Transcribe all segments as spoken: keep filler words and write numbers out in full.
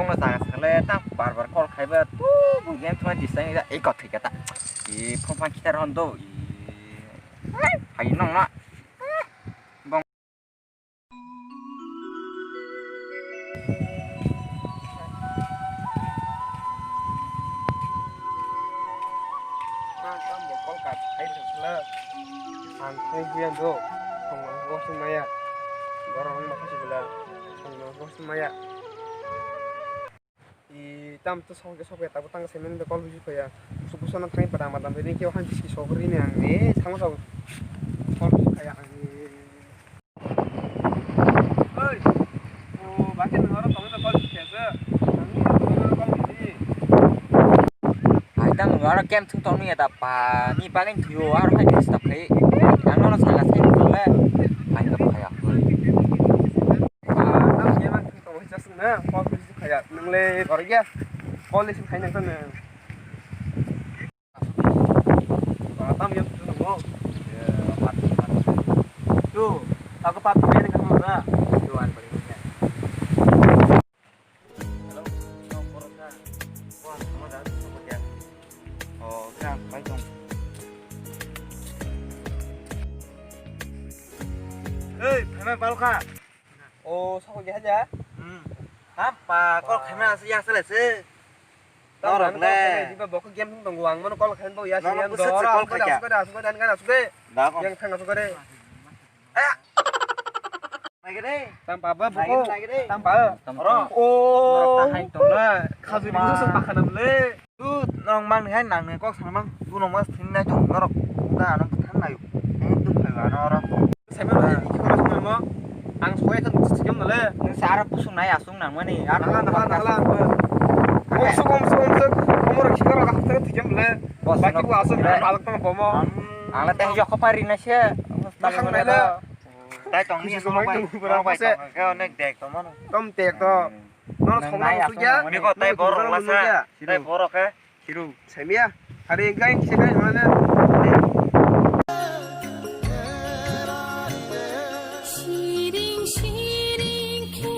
Phone no jaga sale ta bar bar call khaiba tu bu game thuma disturb ya e kok thika ta. E phone phan kita rondo. E hai nong na. Bong. Ang tambo call kat hai sala. Ang phone buyan do. Phone no bosong maya. Borok ang makasi bela. Phone no bosong maya. I tam to sok sok ya, tabuk tang semen de call bisi phaya. Busu busu nang thang pada madam de ke han bisi sok ri ne ang ne thang sok call bisi phaya ang ne. Oi. O bakin horo tong de call bisi phaya se. Ang ni tong de call bisi. Hai tang wara kem thung tong ni ya da pa ni bakin thio ar hai bisi ta phai. Ang no sanga se le. Hai ka phaya. Ah, tam ye man thung tong chasung na, call bisi phaya. Nang le bor ya. Call bisi phai nang tong. Ah, tam ye thung tong. Tu, aku pap ni ka na. Tu an bari. Hello, no, bor ka. Wah, sama dah, sama dia. Oh, ka, pai tong. Hei, phaimai bal kha. O, sokol je haja. Hmm. Hapa, call khaimai asa ya sale se. Norok le. Diba bokol game thung tongo, ang mano call khaimai bo ya. Nono siyang buset se dora, call asuk khaikha. Asuk kore, asuk kore, asuk kore, asuk kore. Da kong. Yang thang asuk kore. Aya. Naigede. Tam pa ba buko. Naigede, naigede. Tam pa. Tam, oro. Tam. O. Norok ta hai tong na. Khajuri ma. Busu pakha nam le. Tu nong mang ni hai nang ni kok sang mang. Tu nong mas thin nai tu norok. Na nong than nai. Ang tu phai ba na oro. Saimano hai iki khoro sung nang mo. Ang soi khan sikam na le. Nang sa ara pusung nai asung nang mani. Ar nang la, nang la, nang la. Om suk, om suk, om suk. Omor khikaro ka thik thik le. Bos, baki nok bu asuk le. Nang balak tang bomo. Ang la teh jokho pari na se. Nang nai le. Tai tong ni. Kusi sumai tong, bai tong, bai se. Tong, nek dek tong mano. Tom tek to. Nang nai asuk ya. Niko tai borok la sa. Tai borok he. Hiru. Saimia. Hari engkai kisa kai mana? Siring siring khe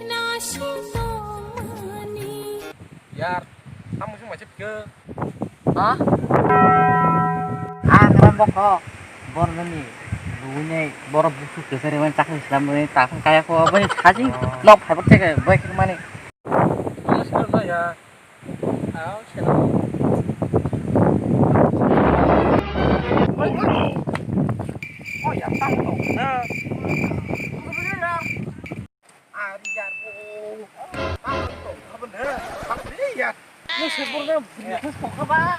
naising tongmani. Yar, tamo sung mache pike. Ha? Ah, kram bokho. Bor nani. Lugune bor busu kesari man takhi slam ni takhi kaya ko bani saji. Oh. Nok phai bok teke bai khe mani. Yes, sir, no, ya. Aw, seno. Oh, ya, tang to. Na. Ari yar bo. Tang to. Kapan de? Tang de ya. Ni sebur na bini khas to ka ba.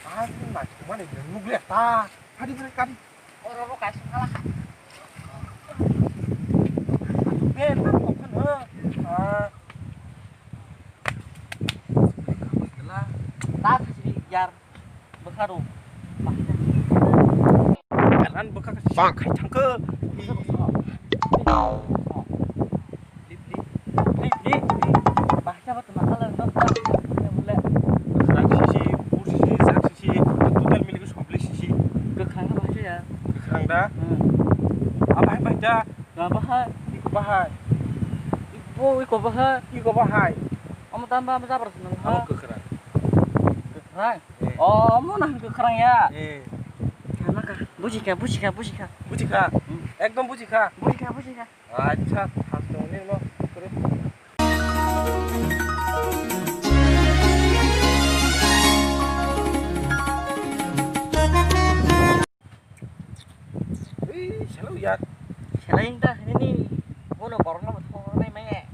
Ari na, mana ni nugre ta. Hari beri kari. Oro ro kai sung kala kha. Atu ben na ko khan ha. Ah. Ta sini yar bwkha ro. Kalan bwkha kha sak khai thangkhe. Lip, lip. Lip, lip. Bahasa apa tuh? Masalah apa? Yang boleh. Rak sisi, pur sisi, sak sisi, total milik sombli sisi. Kwkhwrang khe bahasa ya? Kwkhwrang da? Hmm. Abahai bahai da? Abahai. Iko bahai. Ibo iko bahai. Iko bahai. Omo tamba omo jabar swnam ha? Omo kwkhwrang. Kwkhwrang? Eh. Oh, omo nang kwkhwrang ya? Eh. Hamaka. Bujikha, bujikha, bujikha. Bujikha? Hmm. Ekdom bujikha? Bujikha, bujikha. Acha, thang tong ni mo. Ei, selo yar. Selo yang dah ini ni. Bono borok no thong nai mai.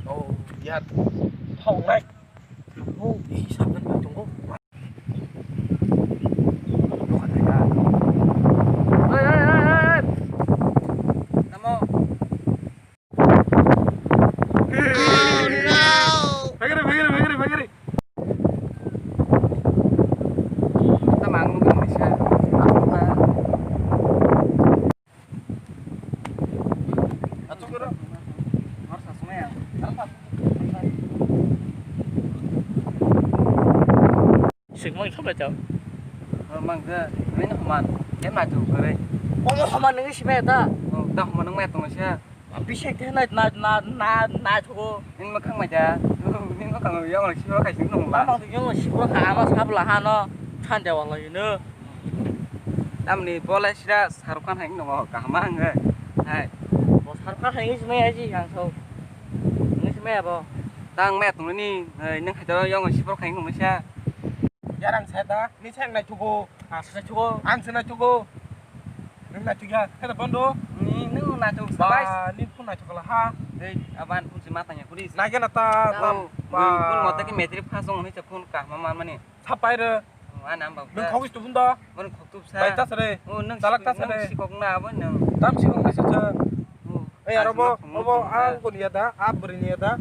Oh, yar. Thong nai. Oh, ei, saban bai tongo. Dokan nai da. Oi, oi, oi, oi. Namo. Bagari, bagari, bagari, bagari. Tamang nunggu Indonesia. Atuk koro. Harus langsung ya. Sikmang khabai tau. Mang ke, ini human. Em na tu kore. Omo human nang si meta. Oh, dah human nang meta nang sia. Bising khe nai, nai, nai, nai, naithogo. Nini mwkhang mai da. Nini mwkhang yong sibro khai sing nung ba. Tamo yong sibro kha ama sabla hano. Sande wala yino. Tamni bola sira Shahrukh Khan hai nungo kaham ang hai. Bo Shahrukh Khan hai sima ya ji ang so. Nini sima ya bo. Tang me tungni, nang hai da yong sibro khai nung sa. Yarang sa da, ni sang naithogo. Ang se naithogo. Ang se naithogo. Nwng naithogo ya, khe da bondo. Ni nwng naithogo, sabai. Ba, ni phone naithogo la ha. Ei, aban phone se matanya kuri. Nai gana ta, tam, ba. Phone mata ki matric pass wng ni phone ka mama mani. Sapai re. Ani am ba. Nwng khogis tu phone da. Nwng khogtup sa. Bai ta sare. O nwng chalak ta sare. Nwng sikok na abo nwng. Tam sikok na sa. Ei, aro bo, obo ang koni ya da, a bwrwi ni ya da.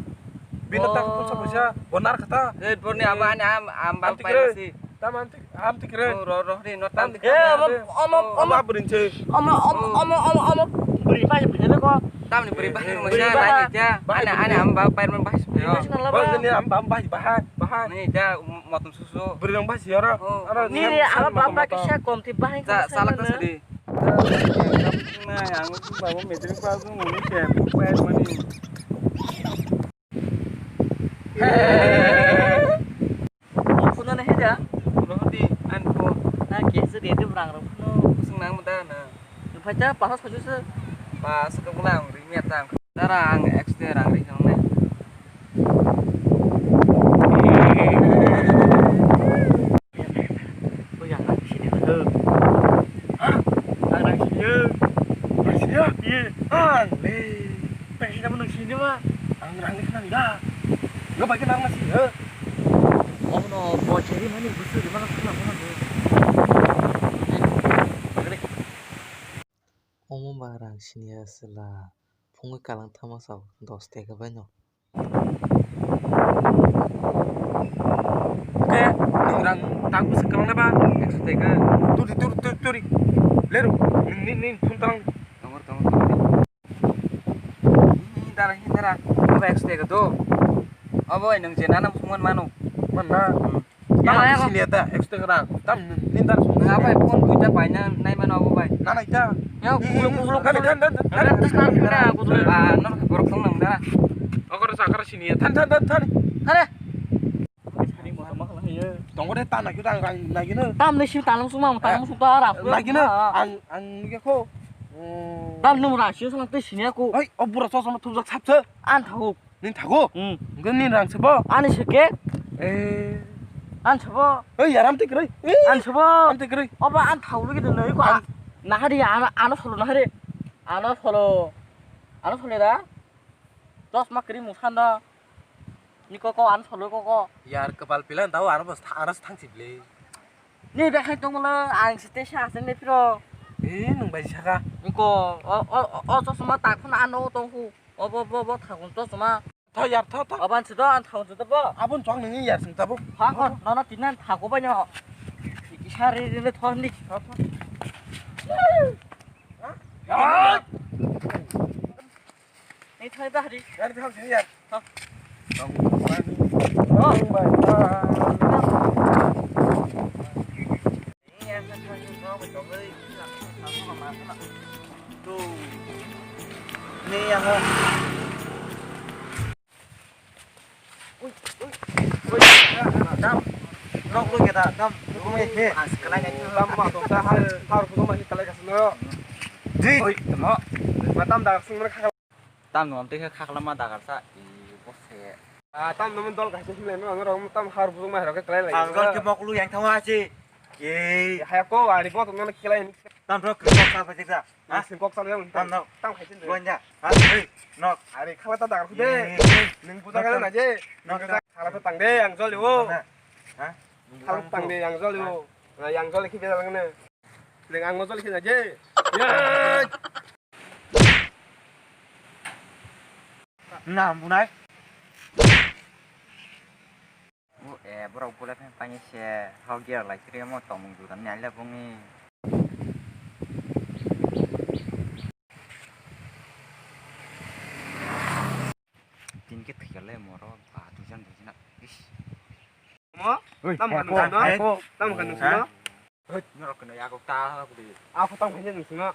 Bino tak phone sa puisa, bo nar kha ta. Ei, borni abo ani am, am bal pai si. Tam am tik, am tik re. O, ro, ro, ri, no, tam tik. Eh, omo, omo, omo, omo, bwrwi se. Omo, omo, omo, omo, omo, bwrwi pai, bwrwi ne ko. Tam ni bwrwi bahai mo sa, bahai ja. Ani, ani am ba pai mo bahai. Bwrwi ne sing la ba. Bwrwi ne am ba bahai, bahai. Ni ja, motom susu. Bwrwi rong bahai si oro. Oro ni re, am ba ba kisa kom ti bahai. Sa, salak ta sadi. Ang ba mo matric pass mo ni se, mo pai mo ni. Phone na heda? Phone di, an phone. Na ke se de de brang rok phone. Sung nang da na. Phai ta pa sa ju se. Pa sa ka bula ang ri me tang. Dara ang extra rang ri hang ne. Ko yang rang sini betul. Hah? Ang rang sini. Rang sini? Iya. Ang le. Pengsi namun nang sini ma. Ang rang ni kenang da. Nggak pakai nama sih, he? Omo no bojeri mani busu di mana sana mana do. Omo ba rang sini ya sela. Phungwi kalang thama sao dos teka bai no. Ke, nwng rang tak bwswk kwbang le ba? Ekso teka. Turi, turi, turi, turi. Leru, nini, nini phone talang. Tongor, tongor, tongor. Hindara, hindara. Aba ekso teka do. Abo bai nwng je nana phone man mano. Man na? Hmm. Tamo ya, ya, sini ya ta, ekso teka rang. Tam nini dar song. Nang abo phone duita paina nai mano abo bai. Nana ita. Ya, kulo, kulo, kulo. Kan, kan, kan, kan. Kan, kan, kan, kulo. Ah, nang borok tong nang da. Okor sakar sini ya. Than, than, than, than. Hare. Tongore ta nagi dang rang nagi no. Tam ni si talang suma, talang suma ra. Nagi no. Ang, ang nigi ko. Tam nung ra si sang te sini aku. Hai, obura so sama thumjak sapse. An thau. Nini thago? Hmm. Hwnkhe nini rang se bo? Ani se ke? Eh. An se bo? Ei, yaram tik rei. An se bo? Am tik rei. Oba an thau lagi de nei ko. An- Nahari ano, ano solo nahari. Ano solo. Ano solo da. Dos ma kri musan da. Ni ko ko ano solo ko ko. Yar kepal pilan tahu ano bos ano thang sibli. Ni bekhai tongmolo ang se te sa se ne piro. Eh, nung bai saka. Ni ko o o o chosma tak phana ano tongku. Obo bo bo thagun to suma. Tho yar tho tho. Aban se do an thagun se do bo. Abon chong nini yar sing tabo. Ha ko nono tinan thago bai no. Iki sari rile thon ni. Tho tho. Ni thoi bahari. Yar tho sini yar. Tho. Tong bai. Tong bai. Tamno amtwi khe khakla ma dagar sa i bose. Ah, tamno mon dol kaisa hinlai no, ang rok tam har bujung mai rok khe klai lai. Ang dol khe moklu yang thawa se. Ei. Haya ko ari bo tongno khe klai. Tam rok khe kok sa phajik da. Ha? Sing kok sa yang. Tam no. Tam khai tin. Gonja. Ha, ei. Nok. Ari khala ta dagar khu de. Ning buja khala na je. Nok. Khala ta tang de ang jol yo. Ha? Khala tang de ang jol yo. Yang jol khi be lang ne. Ning ang jol khi na je. Ya. Na, bunai. O, e, borok bule phan pani se, hao gear lai kiri mo tongmung dukan ni aile bungni. Tin ke thikale moro, ba, dujan dujina, is. Mo? Oi, tam kan nung sino? Tam kan nung sino? Hei, norok kena ya kok ta aku di. Aku tam kan nung sino?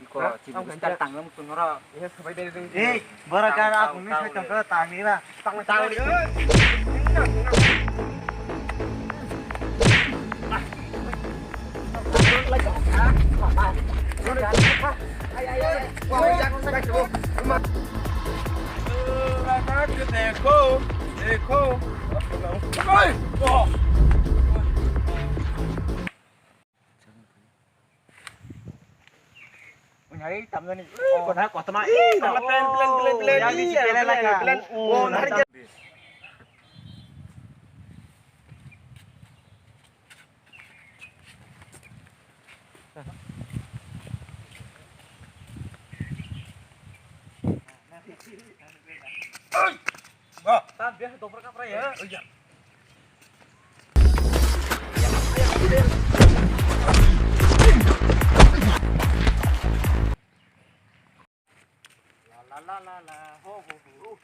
Ko, ha? Chibu style tanglam tunora. Iya, sabai dari dong. Eh, bora kara aku ni saya tongkol tangni lah. Tang tang. देखो, देखो। Unyari tamjani. Kona kotoma. Plan, plan, plan, plan. Yang di plan, plan, plan. Oh, oh, nari. Ba, ta biya dopra kapra ya. La la la la la, ho ho ho.